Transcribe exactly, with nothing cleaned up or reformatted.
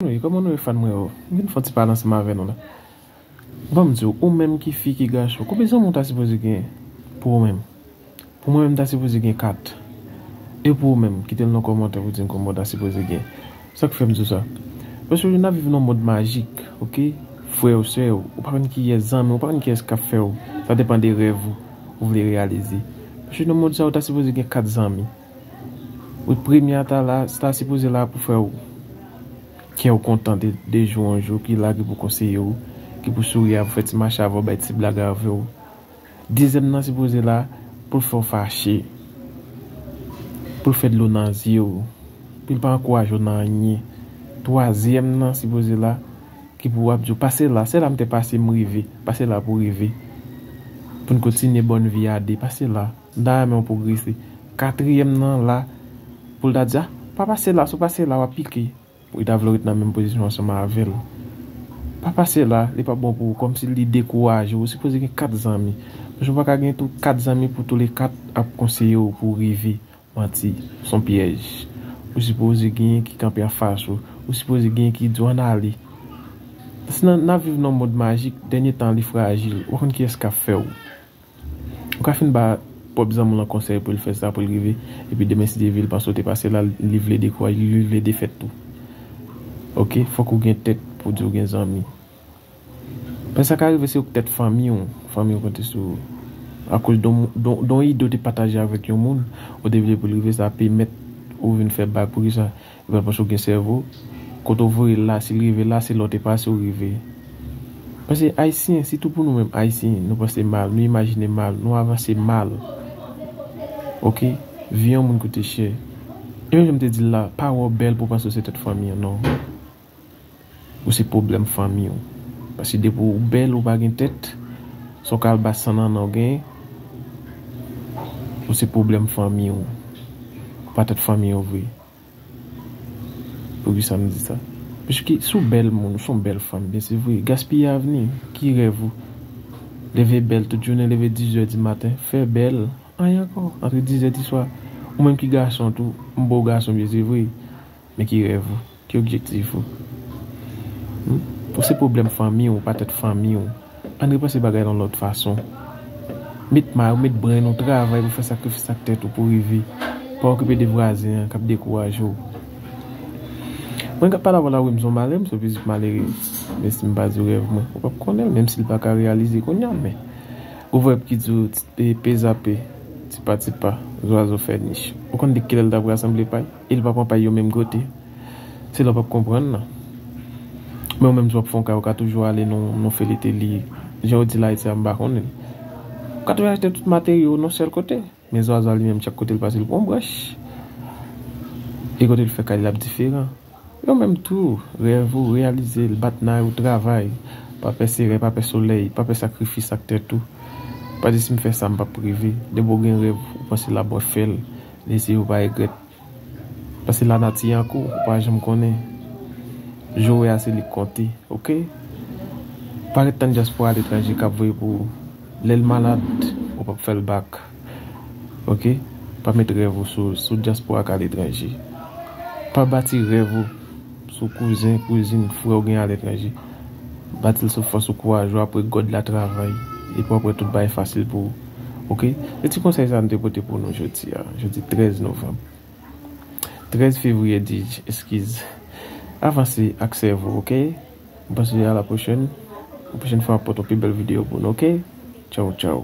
Wi, kòman nou ye, fan mwen yo? M vin fè yon ti pale ansanm avè nou la. Ban m di w, ou menm ki fi, ki gason, konbyen zanmi w ta sipoze gen pou ou menm? Pou mwen menm, m ta sipoze gen kat. E pou ou menm, kite l nan kòmantè pou di m konbyen w ta sipoze gen. Sa k fè m di w sa? Paske n ap viv nan yon mond majik, oke? Frè w, sè w, ou pa konn kiyès, zanmi w, ou pa konn kiyès k ap fè w. Sa depann de rèv ou, ou vle reyalize. Paske nan mond sa, ou ta sipoze gen kat zanmi. Wi, premye a ta la, ta sipoze la pou fè w kè w kontan de, de jou an jou, ki la, ki pou konseye w, ki pou souri avè w, fè ti mache avè w, bay ti blag avè w. Dezyèm nan sipoze la pou l fè w fache, pou l fè dlo nan zye w, pou l pa ankouraje w nan anyen. Twazyèm nan sipoze la ki pou ap di w, "Pase la, se la m te pase, m rive, pase la pou w rive." Pou n kontinye bòn vi a de, pase la, m ta renmen w pwogrese. Katriyèm nan la, pou l ta di, "Ah, pa pase la, si w pase la, w ap pike." Pou li ta vle w ret nan menm pozisyon ansanm avè l. Pa pase la, li p ap bon pou ou, kòmsi li dekouraje w. Ou sipoze gen kat zanmi. Paske w pa ka gen tou kat zanmi pou toule kat ap konseye w pou w rive. Manti, se yon pyèj. Ou sipoze genyen ki kanpe anfas ou. Ou sipoze genyen ki di w ann ale. Paske nan, n ap viv nan yon mond majik, dènye tan li frajil. Ou pa konn kiyès k ap fè w. Ou ka fin ba pwòp zanmi w lan konsèy pou l fè sa, pou l rive, epi demen, si Dye vle, l panse w te pase la, li vle dekouraje, li vle defèt tou. Oke? Fòk ou gen tèt pou di w gen zanmi. Paske sa ka rive, se ou k tèt fanmi w, fanmi w konte sou ou. Akoz don, don, don ide w te pataje avèk yon moun, ou te vle pou l rive, sa pèmèt ou vin fè bak. Poukisa? Epi l panse w gen sèvo. Kote w voye l la, si l rive la, se lè w te pase w rive. Paske Ayisyen, sitou pou nou menm Ayisyen, nou panse mal, nou imajine mal, nou avanse mal. Oke? Vi yon moun koute chè. E menm jan m te di l la, pa wè w bèl pou w panse w se tèt fanmi an, non. Ou se pwoblèm fanmi w. Paske depi w bèl, ou pa gen tèt, se yon kalbas san nannan w genyen, ou se pwoblèm fanmi w. Ou pa tèt fanmi w vre. Poukisa m di sa? Paske si w bèl moun, ou se yon bèl fanm, byen se vre, gaspiye avni. Ki rèv ou? Leve bèl tout jounen, leve dizè di maten, fè bèl, anyen ankò, antre dizè di swa. Ou menm ki gason tou, m ba w gason, byen se vre. Men ki rèv ou? Ki objektif ou? Hmm? Ou se pwoblèm fanmi w, ou pa tèt fanmi w. Ann repanse bagay lan lòt fason. Met may ou, met brenn ou, travay pou fè sakrifis ak tèt ou pou rive. Pa okipe de vwazen an k ap dekouraje w. Mwen k ap pale avè w la, wi, m se yon malere, m se yon pitit malere. Men si m pa di w rèv mwen, ou p ap konnen l, menm si l pa ka reyalize kounye a, men ou vwè ki di w, e, pe zape, tipa tipa, zwazo fè nich. Ou konn de kilè l t ap rasanble pay? E li pa pran pay yo menm kote. Se la w p ap konprann nan. Men ou menm, si w ap fè yon kay, ou ka toujou ale nan, nan Feliteli. Jan yo di l Ayiti a, m pa konnen. Ou ka toujou achte tout materyo w nan sèl kote. Men zwazo a li menm, chak kote l pase, l pran yon branch. E kote l fè kay, l ap diferan. Yo menm tou, rèv ou, reyalize l, bat nay ou, travay. Pa pè serèy, pa pè solèy, pa pè sakrifis ak tèt ou. Pa di, "Si m fè sa, m p ap rive." Depi w gen rèv, ou panse l ap bon, fè l. Lè se yo pa regrèt. Paske lanati an kou, ou pa janm konnen. Jou w ye a, se li k konte, oke? Pa ret tann dyaspora aletranje k ap voye pou ou. Lè l malad, ou p ap fè l bak. Oke? Pa met rèv ou sou, sou dyaspora k aletranje. Pa bati rèv ou sou kouzen, kouzin, frè w gen aletranje. Bati l sou fòs ou, kouraj ou, apre gòd la, travay. Epi apre tout bagay fasil pou ou. Oke? Se ti konsèy sa m te pote pou nou jodi a, jodi trèz novanm. Trèz fevriye, di, eskiz. Avanse ak sèvo, oke? M panse a la pwochèn. Yon pwochèn fwa, m ap pote yon pi bèl videyo pou nou, oke? Tchaw, tchaw.